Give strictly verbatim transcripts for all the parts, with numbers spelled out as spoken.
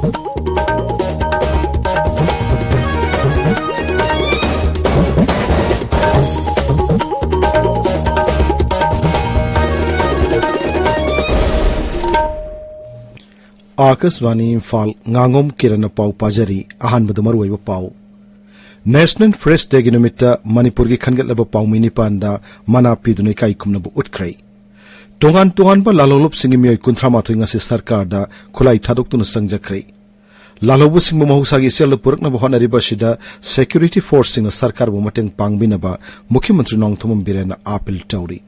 ꯑꯥꯀꯥꯁꯕꯥꯅꯤ ꯏꯝꯐꯥꯜ, ꯉꯥꯉꯣꯝ ꯀꯤꯔꯟꯅ ꯄꯥꯎ ꯄꯥꯖꯔꯤ꯫ ꯑꯍꯥꯟꯕꯗ ꯃꯔꯨꯑꯣꯏꯕ ꯄꯥꯎ꯫ National Press Dayꯒꯤ ꯅꯨꯃꯤꯠꯇ ꯃꯅꯤꯄꯨꯔꯒꯤ ꯈꯟꯒꯠꯂꯕ ꯄꯥꯎꯃꯤ ꯅꯤꯄꯥꯟꯗ ꯃꯅꯥ ꯄꯤꯗꯨꯅ ꯏꯀꯥꯏ ꯈꯨꯝꯅꯕ ꯎꯠꯈ꯭ꯔꯦ꯫ ꯇꯣꯉꯥꯟ ꯇꯣꯉꯥꯟꯕ ꯂꯥꯜꯍꯧꯂꯨꯞꯁꯤꯡꯒꯤ ꯃꯤꯑꯣꯏ ꯀꯨꯟꯊ꯭ꯔꯥ ꯃꯥꯊꯣꯏ ꯉꯁꯤ ꯁꯔꯀꯥꯔꯗ ꯈꯨꯠꯂꯥꯏ ꯊꯥꯗꯣꯛꯇꯨꯅ ꯆꯪꯖꯈ꯭ꯔꯦ꯫ ꯂꯥꯜꯍꯧꯕꯁꯤꯡꯕꯨ ꯃꯍꯧꯁꯥꯒꯤ ꯏꯆꯦꯜꯗ ꯄꯨꯔꯛꯅꯕ ꯍꯣꯠꯅꯔꯤꯕ ꯑꯁꯤꯗ security forceꯁꯤꯡꯅ ꯁꯔꯀꯥꯔꯕꯨ ꯃꯇꯦꯡ ꯄꯥꯡꯕꯤꯅꯕ ꯃꯨꯈ꯭ꯌ ꯃꯟꯇ꯭ꯔꯤ ꯅꯣꯡꯊꯣꯝꯕꯝ ꯕꯤꯔꯦꯟꯅ appeal ꯇꯧꯔꯤ꯫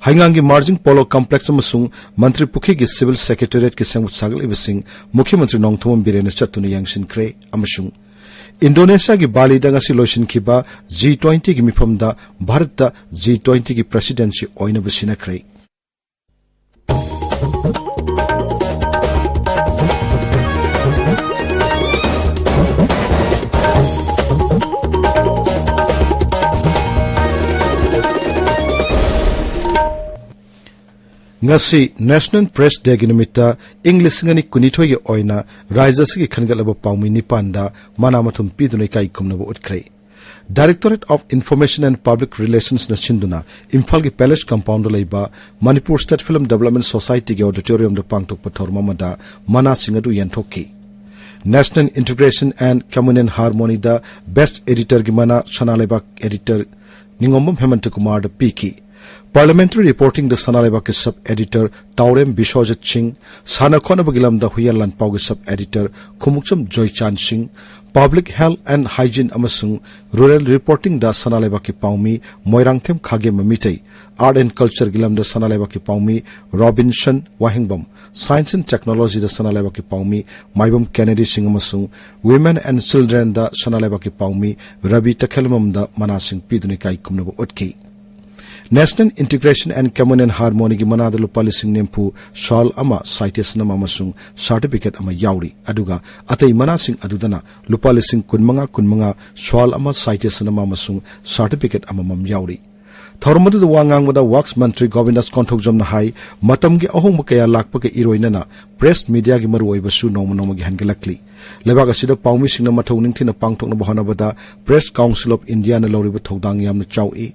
ꯍꯩꯉꯥꯡꯒꯤ ꯃꯥꯔꯖꯤꯡ ꯄꯣꯂꯣ ꯀꯝꯄ꯭ꯂꯦꯛꯁ ꯑꯃꯁꯨꯡ ꯃꯟꯇ꯭ꯔꯤ ꯄꯨꯈ꯭ꯔꯤꯒꯤ ꯁꯤꯚꯤꯜ ꯁꯦꯀ꯭ꯔꯦꯇꯦꯔꯤꯌꯦꯠꯀꯤ ꯁꯦꯝꯒꯠ ꯁꯥꯒꯠꯂꯤꯕꯁꯤꯡ ꯃꯨꯈ꯭ꯌ ꯃꯟꯇ꯭ꯔꯤ ꯅꯣꯡꯊꯣꯝꯕꯝ ꯕꯤꯔꯦꯟꯅ ꯆꯠꯇꯨꯅ ꯌꯦꯡꯁꯤꯟꯈ꯭ꯔꯦ ꯑꯃꯁꯨꯡ ꯏꯟꯗꯣꯅꯦꯁꯤꯌꯥꯒꯤ ꯕꯥꯂꯤꯗ ꯉꯁꯤ ꯂꯣꯏꯁꯤꯟꯈꯤꯕ G twentyꯒꯤ ꯃꯤꯐꯝꯗ ꯚꯥꯔꯠꯇ G twentyꯒꯤ ꯄ꯭ꯔꯦꯁꯤꯗꯦꯟꯁꯤ ꯑꯣꯏꯅꯕ ꯁꯤꯟꯅꯈ꯭ꯔꯦ꯫ ꯉꯁꯤ National Press Dayꯒꯤ ꯅꯨꯃꯤꯠꯇ ꯏꯪ ꯂꯤꯁꯤꯡ ꯑꯅꯤ ꯀꯨꯟꯅꯤꯊꯣꯏꯒꯤ ꯑꯣꯏꯅ ꯔꯥꯖ꯭ꯌ ꯑꯁꯤꯒꯤ ꯈꯟꯒꯠꯂꯕ ꯄꯥꯎꯃꯤ ꯅꯤꯄꯥꯟꯗ ꯃꯅꯥ ꯃꯊꯨꯝ ꯄꯤꯗꯨꯅ ꯏꯀꯥꯏ ꯈꯨꯝꯅꯕ ꯎꯠꯈ꯭ꯔꯦ꯫ Directorate of Information and Public Relationsꯅ ꯁꯤꯟꯗꯨꯅ ꯏꯝꯐꯥꯜꯒꯤ Palace Compoundꯗ ꯂꯩꯕ Manipur State Film Development Societyꯒꯤ auditoriumꯗ ꯄꯥꯡꯊꯣꯛꯄ ꯊꯧꯔꯝ ꯑꯃꯗ ꯃꯅꯥꯁꯤꯡ ꯑꯗꯨ ꯌꯦꯟꯊꯣꯛꯈꯤ꯫ National Integration and Communal Harmonyꯗ Best Editorꯒꯤ ꯃꯅꯥ ꯁꯅꯥ ꯂꯩꯕꯥꯛ editor ꯅꯤꯉꯣꯝꯕꯝ ꯍꯦꯃꯟꯇ ꯀꯨꯃꯥꯔꯗ ꯄꯤꯈꯤ꯫ Parliamentary Reportingꯗ ꯁꯅꯥ ꯂꯩꯕꯥꯛꯀꯤ sub editor ꯇꯥꯎꯔꯦꯝ ꯕꯤꯁ꯭ꯋꯖꯤꯠ ꯁꯤꯡ, ꯁꯥꯟꯅ ꯈꯣꯠꯅꯕꯒꯤ ꯂꯝꯗ ꯍꯨꯏꯌꯦꯟ ꯂꯥꯟꯄꯥꯎꯒꯤ sub editor ꯈꯨꯃꯨꯛꯆꯝ ꯖꯣꯏꯆꯥꯟ ꯁꯤꯡ, Public Health and Hygiene ꯑꯃꯁꯨꯡ Rural Reportingꯗ ꯁꯅꯥ ꯂꯩꯕꯥꯛꯀꯤ ꯄꯥꯎꯃꯤ ꯃꯣꯏꯔꯥꯡꯊꯦꯝ ꯈꯥꯒꯦꯝꯕ ꯃꯤꯇꯩ, Art and Cultureꯒꯤ ꯂꯝꯗ ꯁꯅꯥ ꯂꯩꯕꯥꯛꯀꯤ ꯄꯥꯎꯃꯤ ꯔꯣꯕꯤꯟꯁꯟ ꯋꯥꯍꯦꯡꯕꯝ, Science and Technologyꯗ ꯁꯅꯥ ꯂꯩꯕꯥꯛꯀꯤ ꯄꯥꯎꯃꯤ ꯃꯥꯏꯕꯝ ꯀꯦꯅꯦꯗꯤ ꯁꯤꯡ ꯑꯃꯁꯨꯡ Women and Childrenꯗ ꯁꯅꯥ ꯂꯩꯕꯥꯛꯀꯤ ꯄꯥꯎꯃꯤ ꯔꯕꯤ ꯇꯈꯦꯜꯕꯝꯗ ꯃꯅꯥꯁꯤꯡ ꯄꯤꯗꯨꯅ ꯏꯀꯥꯏ ꯈꯨꯝꯅꯕ ꯎꯠꯈꯤ꯫ National Integration and Communal Harmonyꯒꯤ ꯃꯅꯥꯗ ꯂꯨꯄꯥ ꯂꯤꯁꯤꯡ ꯅꯤꯐꯨ, shawl ꯑꯃ, citation ꯑꯃ ꯑꯃꯁꯨꯡ certificate ꯑꯃ ꯌꯥꯎꯔꯤ꯫ ꯑꯗꯨꯒ ꯑꯇꯩ ꯃꯅꯥꯁꯤꯡ ꯑꯗꯨꯗꯅ ꯂꯨꯄꯥ ꯂꯤꯁꯤꯡ ꯀꯨꯟꯃꯉꯥ, ꯀꯨꯟꯃꯉꯥ, shawl ꯑꯃ, citation ꯑꯃ ꯑꯃꯁꯨꯡ certificate ꯑꯃꯃꯝ ꯌꯥꯎꯔꯤ꯫ ꯊꯧꯔꯝ ꯑꯗꯨꯗ ꯋꯥ ꯉꯥꯡꯕꯗ ꯋꯥꯛꯁ ꯃꯟꯇ꯭ꯔꯤ ꯒꯣꯕꯤꯟꯗꯥꯁ ꯀꯣꯟꯊꯧꯖꯝꯅ ꯍꯥꯏ, ꯃꯇꯝꯒꯤ ꯑꯍꯣꯡꯕ ꯀꯌꯥ ꯂꯥꯛꯄꯒ ꯏꯔꯣꯏꯅꯅ ꯄ꯭ꯔꯦꯁ ꯃꯤꯗꯤꯌꯥꯒꯤ ꯃꯔꯨꯑꯣꯏꯕꯁꯨ ꯅꯣꯡꯃ ꯅꯣꯡꯃꯒꯤ ꯍꯦꯟꯒꯠꯂꯛꯂꯤ꯫ ꯂꯩꯕꯥꯛ ꯑꯁꯤꯗ ꯄꯥꯎꯃꯤꯁꯤꯡꯅ ꯃꯊꯧ ꯅꯤꯡꯊꯤꯅ ꯄꯥꯡꯊꯣꯛꯅꯕ ꯍꯣꯠꯅꯕꯗ ꯄ꯭ꯔꯦꯁ ꯀꯥꯎꯟꯁꯤꯜ ꯑꯣꯐ ꯏꯟꯗꯤꯌꯥꯅ ꯂꯧꯔꯤꯕ ꯊꯧꯗꯥꯡ ꯌꯥꯝꯅ ꯆꯥꯎꯏ꯫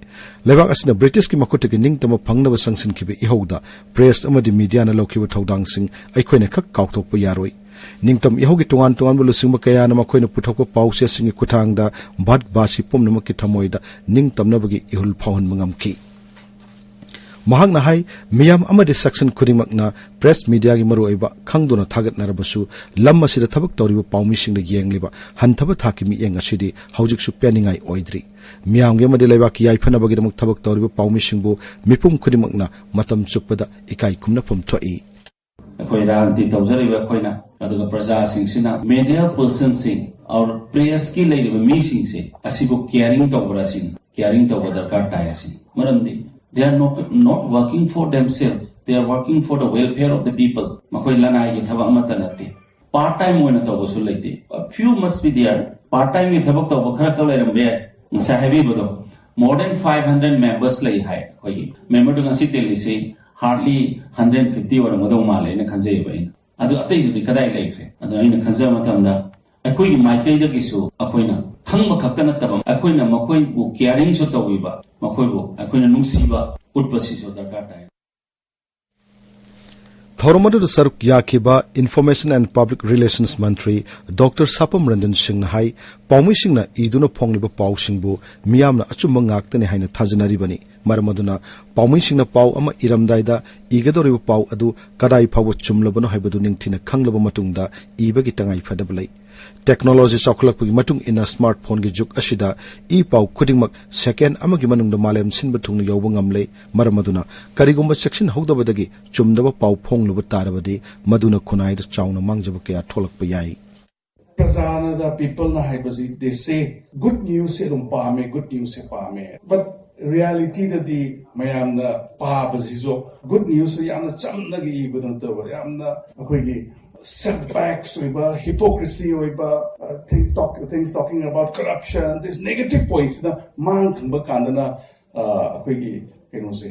ꯂꯩꯕꯥꯛ ꯑꯁꯤꯅ ꯕ꯭ꯔꯤꯇꯤꯁꯀꯤ ꯃꯈꯨꯠꯇꯒꯤ ꯅꯤꯡꯇꯝꯕ ꯐꯪꯅꯕ ꯆꯪꯁꯤꯟꯈꯤꯕ ꯏꯍꯧꯗ ꯄ꯭ꯔꯦꯁ ꯑꯃꯗꯤ ꯃꯤꯗꯤꯌꯥꯅ ꯂꯧꯈꯤꯕ ꯊꯧꯗꯥꯡꯁꯤꯡ ꯑꯩꯈꯣꯏꯅ ꯈꯛ ꯀꯥꯎꯊꯣꯛꯄ ꯌꯥꯔꯣꯏ꯫ ꯅꯤꯡꯇꯝ ꯏꯍꯧꯒꯤ ꯇꯣꯉꯥꯟ ꯇꯣꯉꯥꯟꯕ ꯂꯨꯆꯤꯡꯕ ꯀꯌꯥꯅ ꯃꯈꯣꯏꯅ ꯄꯨꯊꯣꯛꯄ ꯄꯥꯎꯆꯦꯁꯤꯡꯒꯤ ꯈꯨꯠꯊꯥꯡꯗ ꯚꯥꯔꯠꯕꯥꯁꯤ ꯄꯨꯝꯅꯃꯛꯀꯤ ꯊꯃꯣꯏꯗ ꯅꯤꯡꯇꯝꯅꯕꯒꯤ ꯏꯍꯨꯜ ꯐꯥꯎꯍꯟꯕ ꯉꯝꯈꯤ꯫ ꯃꯍꯥꯛꯅ ꯍꯥꯏ, ꯃꯤꯌꯥꯝ ꯑꯃꯗꯤ ꯁꯦꯛꯁꯟ ꯈꯨꯗꯤꯡꯃꯛꯅ ꯄ꯭ꯔꯦꯁ ꯃꯤꯗꯤꯌꯥꯒꯤ ꯃꯔꯨꯑꯣꯏꯕ ꯈꯪꯗꯨꯅ ꯊꯥꯒꯠꯅꯔꯕꯁꯨ, ꯂꯝ ꯑꯁꯤꯗ ꯊꯕꯛ ꯇꯧꯔꯤꯕ ꯄꯥꯎꯃꯤꯁꯤꯡꯅ ꯌꯦꯡꯂꯤꯕ ꯍꯟꯊꯕ ꯊꯥꯛꯀꯤ ꯃꯤꯠꯌꯦꯡ ꯑꯁꯤꯗꯤ ꯍꯧꯖꯤꯛꯁꯨ ꯄꯦꯟꯅꯤꯡꯉꯥꯏ ꯑꯣꯏꯗ꯭ꯔꯤ꯫ ꯃꯤꯌꯥꯝꯒꯤ ꯑꯃꯗꯤ ꯂꯩꯕꯥꯛꯀꯤ ꯌꯥꯏꯐꯅꯕꯒꯤꯗꯃꯛ ꯊꯕꯛ ꯇꯧꯔꯤꯕ ꯄꯥꯎꯃꯤꯁꯤꯡꯕꯨ ꯃꯤꯄꯨꯝ ꯈꯨꯗꯤꯡꯃꯛꯅ ꯃꯇꯝ ꯆꯨꯞꯄꯗ ꯏꯀꯥꯏ ꯈꯨꯝꯅꯐꯝ ꯊꯣꯛꯏ꯫ ꯑꯩꯈꯣꯏ ꯔꯥꯖꯅꯤꯇꯤ ꯇꯧꯖꯔꯤꯕ ꯑꯩꯈꯣꯏꯅ, ꯑꯗꯨꯒ ꯄ꯭ꯔꯖꯥꯁꯤꯡꯁꯤꯅ, ꯃꯦꯗꯤꯌꯥ ꯄꯔꯁꯟꯁꯤꯡ, ꯑꯣꯔ ꯄ꯭ꯔꯦꯁꯀꯤ ꯂꯩꯔꯤꯕ ꯃꯤꯁꯤꯡꯁꯦ ꯑꯁꯤꯕꯨ ꯀꯤꯌꯥꯔꯤꯡ ꯇꯧꯕ꯭ꯔꯥ ꯁꯤꯅꯤ, ꯀꯤꯌꯥꯔꯤꯡ ꯇꯧꯕ ꯗꯔꯀꯥꯔ ꯇꯥꯏ ꯑꯁꯤꯅꯤ꯫ ꯃꯔꯝꯗꯤ they are not, not working for themselves, they are working for the welfare of the people. ꯃꯈꯣꯏ ꯂꯅꯥꯏꯒꯤ ꯊꯕꯛ ꯑꯃꯠꯇ ꯅꯠꯇꯦ꯫ ꯄꯥꯔꯠ ꯇꯥꯏꯝ ꯑꯣꯏꯅ ꯇꯧꯕꯁꯨ ꯂꯩꯇꯦ꯫ A few must be there. Part ꯇꯥꯏꯝꯒꯤ ꯊꯕꯛ ꯇꯧꯕ ꯈꯔ ꯈꯛ ꯂꯩꯔꯝꯕ ꯌꯥꯏ꯫ ꯉꯁꯥꯏ ꯍꯥꯏꯕꯤꯕꯗꯣ, more than five hundred members ꯂꯩ ꯍꯥꯏ꯫ ꯑꯩꯈꯣꯏꯒꯤ ꯃꯦꯝꯕꯔꯗꯨ ꯉꯁꯤ ꯇꯤꯜꯂꯤꯁꯤ hardly hundred fifty ꯑꯣꯏꯔꯝꯒꯗꯧ ꯃꯥꯜꯂꯦ ꯑꯩꯅ ꯈꯟꯖꯩꯕ ꯑꯩꯅ꯫ ꯑꯗꯨ ꯑꯇꯩꯗꯨꯗꯤ ꯀꯗꯥꯏ ꯂꯩꯈ꯭ꯔꯦ? ꯑꯗꯨꯅ ꯑꯩꯅ ꯈꯟꯖꯕ ꯃꯇꯝꯗ ꯑꯩꯈꯣꯏꯒꯤ ꯃꯥꯏꯀꯩꯗꯒꯤꯁꯨ ꯑꯩꯈꯣꯏꯅ ꯈꯪꯕ ꯈꯛꯇ ꯅꯠꯇꯕ, ꯑꯩꯈꯣꯏꯅ ꯃꯈꯣꯏꯕꯨ ꯀꯤꯌꯥꯔꯤꯡꯁꯨ ꯇꯧꯕꯤꯕ, ꯃꯈꯣꯏꯕꯨ ꯑꯩꯈꯣꯏꯅ ꯅꯨꯡꯁꯤꯕ ꯎꯠꯄꯁꯤꯁꯨ ꯗꯔꯀꯥꯔ ꯇꯥꯏ꯫ ꯊꯧꯔꯝ ꯑꯗꯨꯗ ꯁꯔꯨꯛ ꯌꯥꯈꯤꯕ Information and Public Relations Mantri doctor ꯁꯥꯄꯝ Ranjan ꯁꯤꯡꯅ ꯍꯥꯏ, ꯄꯥꯎꯃꯤꯁꯤꯡꯅ ꯏꯗꯨꯅ ꯐꯣꯡꯂꯤꯕ ꯄꯥꯎꯁꯤꯡꯕꯨ ꯃꯤꯌꯥꯝꯅ ꯑꯆꯨꯝꯕ ꯉꯥꯛꯇꯅꯤ ꯍꯥꯏꯅ ꯊꯥꯖꯅꯔꯤꯕꯅꯤ꯫ ꯃꯔꯝ ꯑꯗꯨꯅ ꯄꯥꯎꯃꯤꯁꯤꯡꯅ ꯄꯥꯎ ꯑꯃ ꯏꯔꯝꯗꯥꯏꯗ ꯏꯒꯗꯧꯔꯤꯕ ꯄꯥꯎ ꯑꯗꯨ ꯀꯗꯥꯏ ꯐꯥꯎꯕ ꯆꯨꯝꯂꯕꯅꯣ ꯍꯥꯏꯕꯗꯨ ꯅꯤꯡꯊꯤꯅ ꯈꯪꯂꯕ ꯃꯇꯨꯡꯗ ꯏꯕꯒꯤ ꯇꯉꯥꯏ ꯐꯗꯕ ꯂꯩ꯫ ꯇꯦꯛꯅꯣꯂꯣꯖꯤ ꯆꯥꯎꯈꯠꯂꯛꯄꯒꯤ ꯃꯇꯨꯡ ꯏꯟꯅ ꯁ꯭ꯃꯥꯔꯠ ꯐꯣꯟꯒꯤ ꯖꯨꯒ ꯑꯁꯤꯗ ꯏ ꯄꯥꯎ ꯈꯨꯗꯤꯡꯃꯛ ꯁꯦꯀꯦꯟ ꯑꯃꯒꯤ ꯃꯅꯨꯡꯗ ꯃꯥꯂꯦꯝ ꯁꯤꯟꯕ ꯊꯨꯡꯅ ꯌꯧꯕ ꯉꯝꯂꯦ꯫ ꯃꯔꯝ ꯑꯗꯨꯅ ꯀꯔꯤꯒꯨꯝꯕ ꯆꯦꯛꯁꯤꯟꯍꯧꯗꯕꯗꯒꯤ ꯆꯨꯝꯗꯕ ꯄꯥꯎ ꯐꯣꯡꯂꯨꯕ ꯇꯥꯔꯕꯗꯤ ꯃꯗꯨꯅ ꯈꯨꯟꯅꯥꯏꯗ ꯆꯥꯎꯅ ꯃꯥꯡꯖꯕ ꯀꯌꯥ ꯊꯣꯛꯂꯛꯄ ꯌꯥꯏ꯫ ꯄ꯭ꯔꯖꯥꯅꯗ, ꯄꯤꯄꯜꯅ ꯍꯥꯏꯕꯁꯤ, they say good news ꯁꯦ ꯑꯗꯨꯝ ꯄꯥꯝꯃꯦ, good news ꯁꯦ ꯄꯥꯝꯃꯦ꯫ But ꯔꯤꯌꯦꯂꯤꯇꯤꯗꯗꯤ ꯃꯌꯥꯝꯅ ꯄꯥꯕꯁꯤꯁꯨ ꯒꯨꯗ ꯅ꯭ꯌꯨꯁꯁꯨ ꯌꯥꯝꯅ ꯆꯝꯅꯒ ꯏꯕ ꯅꯠꯇꯕ, ꯌꯥꯝꯅ ꯑꯩꯈꯣꯏꯒꯤ ꯁꯦꯠꯕꯦꯛꯁ ꯑꯣꯏꯕ, ꯍꯤꯄꯣꯀ꯭ꯔꯤꯁꯤ ꯑꯣꯏꯕ, things talking about corruption, this negative points ꯁꯤꯅ ꯃꯥꯡ ꯊꯪꯕ ꯀꯥꯟꯗꯅ ꯑꯩꯈꯣꯏꯒꯤ ꯀꯩꯅꯣꯁꯦ,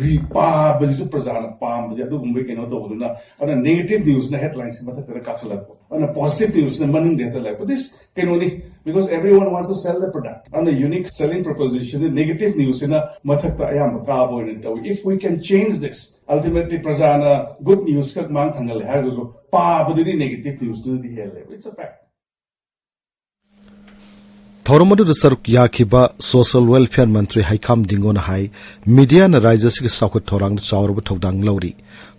ꯔꯤ ꯄꯥꯕꯁꯤꯁꯨ ꯄ꯭ꯔꯖꯥꯅ ꯄꯥꯝꯕꯁꯦ ꯑꯗꯨꯒꯨꯝꯕꯒꯤ ꯀꯩꯅꯣ ꯇꯧꯕꯗꯨꯅ, ꯑꯗꯨꯅ negative newsꯅ headlineꯁꯦ ꯃꯊꯛꯇ ꯀꯥꯈꯠꯂꯛꯄ, ꯑꯗꯨꯅ positive newsꯅ ꯃꯅꯨꯡꯗ ꯍꯦꯛꯇ ꯂꯩꯔꯛꯄ꯫ This ꯀꯩꯅꯣꯅꯤ, because everyone wants to sell the product. ꯑꯗꯨꯅ unique selling proposition negative newsꯁꯤꯅ ꯃꯊꯛꯇ ꯑꯌꯥꯝꯕ ꯀꯥꯕ ꯑꯣꯏꯅ ꯇꯧꯏ. If we can change this, ultimately ꯄ꯭ꯔꯖꯥꯅ good news ꯈꯛ ꯃꯥꯡ ꯊꯪꯍꯜꯂꯦ ꯍꯥꯏꯔꯒꯁꯨ ꯄꯥꯕꯗꯗꯤ negative newsꯅꯗꯤ ꯍꯦꯜꯂꯦꯕ꯫ It's a fact. ꯊꯧꯔꯝ ꯑꯗꯨꯗ ꯁꯔꯨꯛ ꯌꯥꯈꯤꯕ ꯁꯣꯁꯤꯌꯦꯜ ꯋꯦꯜꯐꯤꯌꯔ ꯃꯟꯇ꯭ꯔꯤ ꯍꯩꯈꯥꯝ ꯗꯤꯡꯒꯣꯅ ꯍꯥꯏ, ꯃꯤꯗꯤꯌꯥꯅ ꯔꯥꯖ꯭ꯌ ꯑꯁꯤꯒꯤ ꯆꯥꯎꯈꯠ ꯊꯧꯔꯥꯡꯗ ꯆꯥꯎꯔꯕ ꯊꯧꯗꯥꯡ ꯂꯧꯔꯤ꯫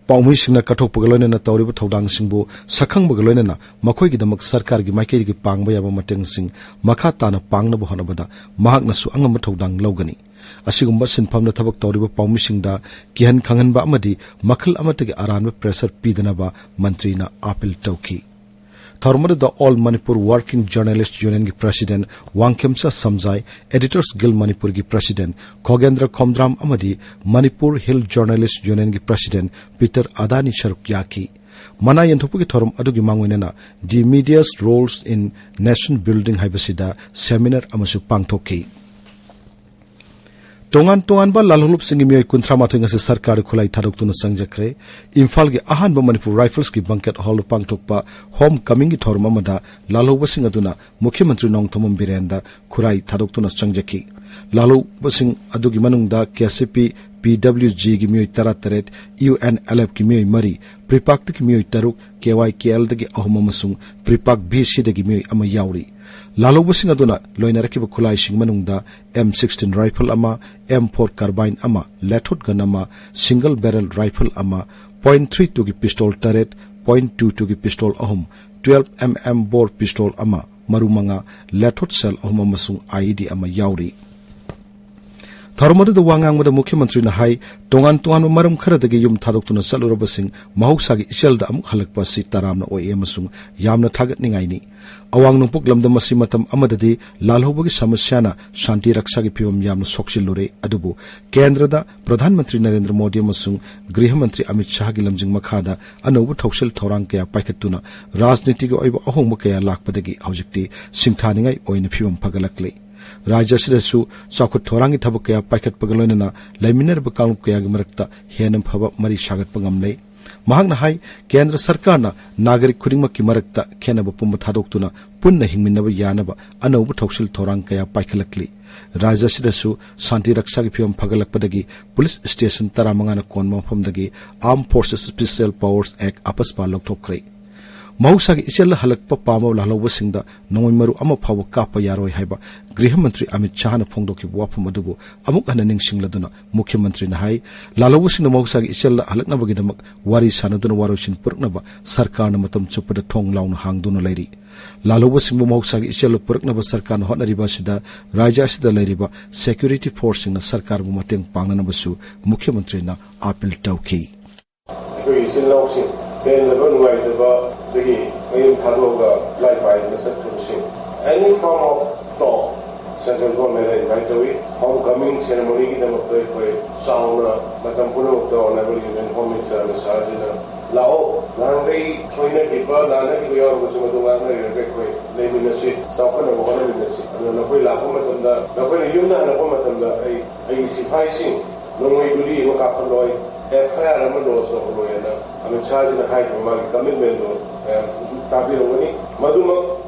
ꯄꯥꯎꯃꯤꯁꯤꯡꯅ ꯀꯠꯊꯣꯛꯄꯒ ꯂꯣꯏꯅꯅ ꯇꯧꯔꯤꯕ ꯊꯧꯗꯥꯡꯁꯤꯡꯕꯨ ꯁꯛꯈꯪꯕꯒ ꯂꯣꯏꯅꯅ ꯃꯈꯣꯏꯒꯤꯗꯃꯛ ꯁꯔꯀꯥꯔꯒꯤ ꯃꯥꯏꯀꯩꯗꯒꯤ ꯄꯥꯡꯕ ꯌꯥꯕ ꯃꯇꯦꯡꯁꯤꯡ ꯃꯈꯥ ꯇꯥꯅ ꯄꯥꯡꯅꯕ ꯍꯣꯠꯅꯕꯗ ꯃꯍꯥꯛꯅꯁꯨ ꯑꯉꯝꯕ ꯊꯧꯗꯥꯡ ꯂꯧꯒꯅꯤ꯫ ꯑꯁꯤꯒꯨꯝꯕ ꯁꯤꯟꯐꯝꯗ ꯊꯕꯛ ꯇꯧꯔꯤꯕ ꯄꯥꯎꯃꯤꯁꯤꯡꯗ ꯀꯤꯍꯟ ꯈꯪꯍꯟꯕ ꯑꯃꯗꯤ ꯃꯈꯜ ꯑꯃꯠꯇꯒꯤ ꯑꯔꯥꯟꯕ pressure ꯄꯤꯗꯅꯕ ꯃꯟꯇ꯭ꯔꯤꯅ ꯑꯥꯄꯤꯜ ꯇꯧꯈꯤ꯫ ꯊꯧꯔꯝ ꯑꯗꯨꯗ All Manipur Working Journalist Unionꯒꯤ president ꯋꯥꯡꯈꯦꯝꯆꯥ ꯁꯝꯖꯥꯏ, Editors Guild ꯃꯅꯤꯄꯨꯔꯒꯤ president ꯈꯣꯒꯦꯟꯗ꯭ꯔ ꯈꯣꯝꯗ꯭ꯔꯥꯝ ꯑꯃꯗꯤ Manipur Hill Journalist Unionꯒꯤ president ꯄꯤꯇꯔ ꯑꯗꯥꯅꯤ ꯁꯔꯨꯛ ꯌꯥꯈꯤ꯫ ꯃꯅꯥ ꯌꯦꯟꯊꯣꯛꯄꯒꯤ ꯊꯧꯔꯝ ꯑꯗꯨꯒꯤ ꯃꯥꯡꯑꯣꯏꯅꯅ The Media's Roles in Nation Building ꯍꯥꯏꯕꯁꯤꯗ seminar ꯑꯃꯁꯨ ꯄꯥꯡꯊꯣꯛꯈꯤ꯫ ꯇꯣꯉꯥꯟ ꯇꯣꯉꯥꯟꯕ ꯂꯥꯜꯍꯧꯂꯨꯞꯁꯤꯡꯒꯤ ꯃꯤꯑꯣꯏ ꯀꯨꯟꯊ꯭ꯔꯥ ꯃꯥꯊꯣꯏ ꯉꯁꯤ ꯁꯔꯀꯥꯔꯗ ꯈꯨꯠꯂꯥꯏ ꯊꯥꯗꯣꯛꯇꯨꯅ ꯆꯪꯖꯈ꯭ꯔꯦ꯫ ꯏꯝꯐꯥꯜꯒꯤ ꯑꯍꯥꯟꯕ ꯃꯅꯤꯄꯨꯔ ꯔꯥꯏꯐꯜꯁꯀꯤ banquet hallꯗ ꯄꯥꯡꯊꯣꯛꯄ home comingꯒꯤ ꯊꯧꯔꯝ ꯑꯃꯗ ꯂꯥꯜꯍꯧꯕꯁꯤꯡ ꯑꯗꯨꯅ ꯃꯨꯈ꯭ꯌ ꯃꯟꯇ꯭ꯔꯤ ꯅꯣꯡꯊꯣꯝꯕꯝ ꯕꯤꯔꯦꯟꯗ ꯈꯨꯔꯥꯏ ꯊꯥꯗꯣꯛꯇꯨꯅ ꯆꯪꯖꯈꯤ꯫ ꯂꯥꯜꯍꯧꯕꯁꯤꯡ ꯑꯗꯨꯒꯤ ꯃꯅꯨꯡꯗ ꯀꯦ ꯁꯤ ꯄꯤ, ꯄꯤ ꯗꯕ꯭ꯂꯤꯎ ꯖꯤꯒꯤ ꯃꯤꯑꯣꯏ ꯇꯔꯥꯇꯔꯦꯠ, ꯌꯨ ꯑꯦꯟ ꯑꯦꯜ ꯑꯦꯐꯀꯤ ꯃꯤꯑꯣꯏ ꯃꯔꯤ, ꯄ꯭ꯔꯤꯄꯥꯛꯇꯒꯤ ꯃꯤꯑꯣꯏ ꯇꯔꯨꯛ, ꯀꯦ ꯋꯥꯏ ꯀꯦ ꯑꯦꯜꯗꯒꯤ ꯑꯍꯨꯝ ꯑꯃꯁꯨꯡ ꯄ꯭ꯔꯤꯄꯥꯛ ꯚꯤ ꯁꯤꯗꯒꯤ ꯃꯤꯑꯣꯏ ꯑꯃ ꯌꯥꯎꯔꯤ꯫ ꯂꯥꯜꯍꯧꯕꯁꯤꯡ ꯑꯗꯨꯅ ꯂꯣꯏꯅꯔꯛꯈꯤꯕ ꯈꯨꯠꯂꯥꯏꯁꯤꯡ ꯃꯅꯨꯡꯗ ꯑꯦꯝ ꯁꯤꯛꯁꯇꯤꯟ ꯔꯥꯏꯐꯜ ꯑꯃ, ꯑꯦꯝ ꯐꯣꯔ carbine ꯑꯃ, ꯂꯦꯊꯣꯠ ꯒꯟ ꯑꯃ, single barrel rifle ꯑꯃ, point three twoꯒꯤ pistol ꯇꯔꯦꯠ, point two twoꯒꯤ pistol ꯑꯍꯨꯝ, twelve M M bore pistol ꯑꯃ, ꯃꯔꯨ ꯃꯉꯥ, ꯂꯦꯊꯣꯠ ꯁꯦꯜ ꯑꯍꯨꯝ ꯑꯃꯁꯨꯡ ꯑꯥꯏ ꯏ ꯗꯤ ꯑꯃ ꯌꯥꯎꯔꯤ꯫ ꯊꯧꯔꯝ ꯑꯗꯨꯗ ꯋꯥ ꯉꯥꯡꯕꯗ ꯃꯨꯈ꯭ꯌ ꯃꯟꯇ꯭ꯔꯤꯅ ꯍꯥꯏ, ꯇꯣꯉꯥꯟ ꯇꯣꯉꯥꯟꯕ ꯃꯔꯝ ꯈꯔꯗꯒꯤ ꯌꯨꯝ ꯊꯥꯗꯣꯛꯇꯨꯅ ꯆꯠꯂꯨꯔꯕꯁꯤꯡ ꯃꯍꯧꯁꯥꯒꯤ ꯏꯆꯦꯜꯗ ꯑꯃꯨꯛ ꯍꯜꯂꯛꯄ ꯑꯁꯤ ꯇꯔꯥꯝꯅ ꯑꯣꯛꯏ ꯑꯃꯁꯨꯡ ꯌꯥꯝꯅ ꯊꯥꯒꯠꯅꯤꯡꯉꯥꯏꯅꯤ꯫ ꯑꯋꯥꯡ ꯅꯣꯡꯄꯣꯛ ꯂꯝꯗꯝ ꯑꯁꯤ ꯃꯇꯝ ꯑꯃꯗꯗꯤ ꯂꯥꯜꯍꯧꯕꯒꯤ ꯁꯃꯁ꯭ꯌꯥꯅ ꯁꯥꯟꯇꯤ ꯔꯛꯁꯥꯒꯤ ꯐꯤꯕꯝ ꯌꯥꯝꯅ ꯁꯣꯛꯆꯤꯜꯂꯨꯔꯦ, ꯑꯗꯨꯕꯨ ꯀꯦꯟꯗ꯭ꯔꯗ ꯄ꯭ꯔꯙꯥꯟ ꯃꯟꯇ꯭ꯔꯤ ꯅꯔꯦꯟꯗ꯭ꯔ ꯃꯣꯗꯤ ꯑꯃꯁꯨꯡ ꯒ꯭ꯔꯤꯍ ꯃꯟꯇ꯭ꯔꯤ ꯑꯃꯤꯠ ꯁꯥꯍꯒꯤ ꯂꯝꯖꯤꯡ ꯃꯈꯥꯗ ꯑꯅꯧꯕ ꯊꯧꯁꯤꯜ ꯊꯧꯔꯥꯡ ꯀꯌꯥ ꯄꯥꯏꯈꯠꯇꯨꯅ ꯔꯥꯖꯅꯤꯇꯤꯒꯤ ꯑꯣꯏꯕ ꯑꯍꯣꯡꯕ ꯀꯌꯥ ꯂꯥꯛꯄꯗꯒꯤ ꯍꯧꯖꯤꯛꯇꯤ ꯁꯤꯡꯊꯥꯅꯤꯡꯉꯥꯏ ꯑꯣꯏꯅ ꯐꯤꯕꯝ ꯐꯒꯠꯂꯛꯂꯦ꯫ ꯔꯥꯖ꯭ꯌ ꯑꯁꯤꯗꯁꯨ ꯆꯥꯎꯈꯠ ꯊꯧꯔꯥꯡꯒꯤ ꯊꯕꯛ ꯀꯌꯥ ꯄꯥꯏꯈꯠꯄꯒ ꯂꯣꯏꯅꯅ ꯂꯩꯃꯤꯟꯅꯔꯤꯕ ꯀꯥꯡꯂꯨꯞ ꯀꯌꯥꯒꯤ ꯃꯔꯛꯇ ꯍꯦꯟꯅ ꯐꯕ ꯃꯔꯤ ꯁꯥꯒꯠꯄ ꯉꯝꯂꯦ꯫ ꯃꯍꯥꯛꯅ ꯍꯥꯏ, ꯀꯦꯟꯗ꯭ꯔ ꯁꯔꯀꯥꯔꯅ ꯅꯥꯒꯔꯤꯛ ꯈꯨꯗꯤꯡꯃꯛꯀꯤ ꯃꯔꯛꯇ ꯈꯦꯟꯅꯕ ꯄꯨꯝꯕ ꯊꯥꯗꯣꯛꯇꯨꯅ ꯄꯨꯟꯅ ꯍꯤꯡꯃꯤꯟꯅꯕ ꯌꯥꯅꯕ ꯑꯅꯧꯕ ꯊꯧꯁꯤꯜ ꯊꯧꯔꯥꯡ ꯀꯌꯥ ꯄꯥꯏꯈꯠꯂꯛꯂꯤ꯫ ꯔꯥꯖ꯭ꯌ ꯑꯁꯤꯗꯁꯨ ꯁꯥꯟꯇꯤ ꯔꯛꯁꯥꯒꯤ ꯐꯤꯕꯝ ꯐꯒꯠꯂꯛꯄꯗꯒꯤ ꯄꯨꯂꯤꯁ ꯁ꯭ꯇꯦꯁꯟ ꯇꯔꯥꯃꯉꯥꯅ ꯀꯣꯟꯕ ꯃꯐꯝꯗꯒꯤ Armed Forces Special Powers Act, ꯑꯄꯁꯄꯥ, ꯂꯧꯊꯣꯛꯈ꯭ꯔꯦ꯫ ꯃꯍꯧꯁꯥꯒꯤ ꯏꯆꯦꯜꯗ ꯍꯜꯂꯛꯄ ꯄꯥꯝꯕ ꯂꯥꯜꯍꯧꯕꯁꯤꯡꯗ ꯅꯣꯡꯃꯩ ꯃꯔꯨ ꯑꯃ ꯐꯥꯎꯕ ꯀꯥꯞꯄ ꯌꯥꯔꯣꯏ ꯍꯥꯏꯕ ꯒ꯭ꯔꯤꯍ ꯃꯟꯇ꯭ꯔꯤ ꯑꯃꯤꯠ ꯁꯥꯍꯅ ꯐꯣꯡꯗꯣꯛꯈꯤꯕ ꯋꯥꯐꯝ ꯑꯗꯨꯕꯨ ꯑꯃꯨꯛ ꯍꯟꯅ ꯅꯤꯡꯁꯤꯡꯂꯗꯨꯅ ꯃꯨꯈ꯭ꯌ ꯃꯟꯇ꯭ꯔꯤꯅ ꯍꯥꯏ, ꯂꯥꯜꯍꯧꯕꯁꯤꯡꯅ ꯃꯍꯧꯁꯥꯒꯤ ꯏꯆꯦꯜꯗ ꯍꯜꯂꯛꯅꯕꯒꯤꯗꯃꯛ ꯋꯥꯔꯤ ꯁꯥꯟꯅꯗꯨꯅ ꯋꯥꯔꯣꯏꯁꯤꯟ ꯄꯨꯔꯛꯅꯕ ꯁꯔꯀꯥꯔꯅ ꯃꯇꯝ ꯆꯨꯞꯄꯗ ꯊꯣꯡ ꯂꯥꯎꯅ ꯍꯥꯡꯗꯨꯅ ꯂꯩꯔꯤ꯫ ꯂꯥꯜꯍꯧꯕꯁꯤꯡꯕꯨ ꯃꯍꯧꯁꯥꯒꯤ ꯏꯆꯦꯜꯗ ꯄꯨꯔꯛꯅꯕ ꯁꯔꯀꯥꯔꯅ ꯍꯣꯠꯅꯔꯤꯕ ꯑꯁꯤꯗ ꯔꯥꯖ꯭ꯌ ꯑꯁꯤꯗ ꯂꯩꯔꯤꯕ ꯁꯦꯀ꯭ꯌꯨꯔꯤꯇꯤ ꯐꯣꯔꯁꯁꯤꯡꯅ ꯁꯔꯀꯥꯔꯕꯨ ꯃꯇꯦꯡ ꯄꯥꯡꯅꯅꯕꯁꯨ ꯃꯨꯈ꯭ꯌ ꯃꯟꯇ꯭ꯔꯤꯅ ꯑꯥꯄꯤꯜ ꯇꯧꯈꯤ꯫ ꯑꯩꯈꯣꯏ ꯏꯆꯤꯜ ꯏꯅꯥꯎꯁꯤꯡ ꯄꯦꯟꯗꯕ, ꯅꯨꯡꯉꯥꯏꯇꯕ, ꯑꯗꯒꯤ ꯃꯌꯨꯝ ꯊꯥꯗꯣꯛꯑꯒ ꯂꯥꯏ ꯄꯥꯏꯗꯅ ꯆꯠꯈ꯭ꯔꯕꯁꯤꯡ, any form of talk, central government ꯅ invite ꯇꯧꯏ꯫ Home coming ceremony ꯒꯤꯗꯃꯛꯇ ꯑꯩꯈꯣꯏ ꯆꯥꯎꯅ ꯃꯇꯝ ꯄꯨꯝꯅꯃꯛꯇ Honorable Union Home Minister Amit ꯁꯥꯍꯖꯤꯅ "ꯂꯥꯛꯑꯣ, ꯅꯍꯥꯟꯈꯩ ꯁꯣꯏꯅꯈꯤꯕ, ꯂꯥꯟꯅꯈꯤꯕ ꯌꯥꯎꯔꯒꯁꯨ ꯃꯗꯨ ꯉꯥꯛꯅꯕꯤꯔꯒ ꯑꯩꯈꯣꯏ ꯂꯩꯃꯤꯟꯅꯁꯤ, ꯆꯥꯎꯈꯠꯅꯕ ꯍꯣꯠꯅꯃꯤꯟꯅꯁꯤ꯫ ꯑꯗꯨꯅ ꯅꯈꯣꯏ ꯂꯥꯛꯄ ꯃꯇꯝꯗ, ꯅꯈꯣꯏꯅ ꯌꯨꯝꯗ ꯍꯜꯂꯛꯄ ꯃꯇꯝꯗ ꯑꯩ, ꯑꯩꯒꯤ ꯁꯤꯐꯥꯏꯁꯤꯡ ꯅꯣꯡꯃꯩ ꯒꯨꯂꯤ ꯑꯃ ꯀꯥꯞꯍꯜꯂꯣꯏ, ꯑꯦꯐ ꯑꯥꯏ ꯑꯥꯔ ꯑꯃ ꯂꯣꯟꯆ ꯇꯧꯍꯜꯂꯣꯏꯅ ꯑꯃꯤꯠ ꯁꯥꯍꯖꯤꯅ ꯍꯥꯏꯈꯤꯕ ꯃꯥꯒꯤ commitment ꯗꯨ ꯃꯌꯥꯝ ꯇꯥꯕꯤꯔꯝꯒꯅꯤ꯫ ꯃꯗꯨꯃꯛ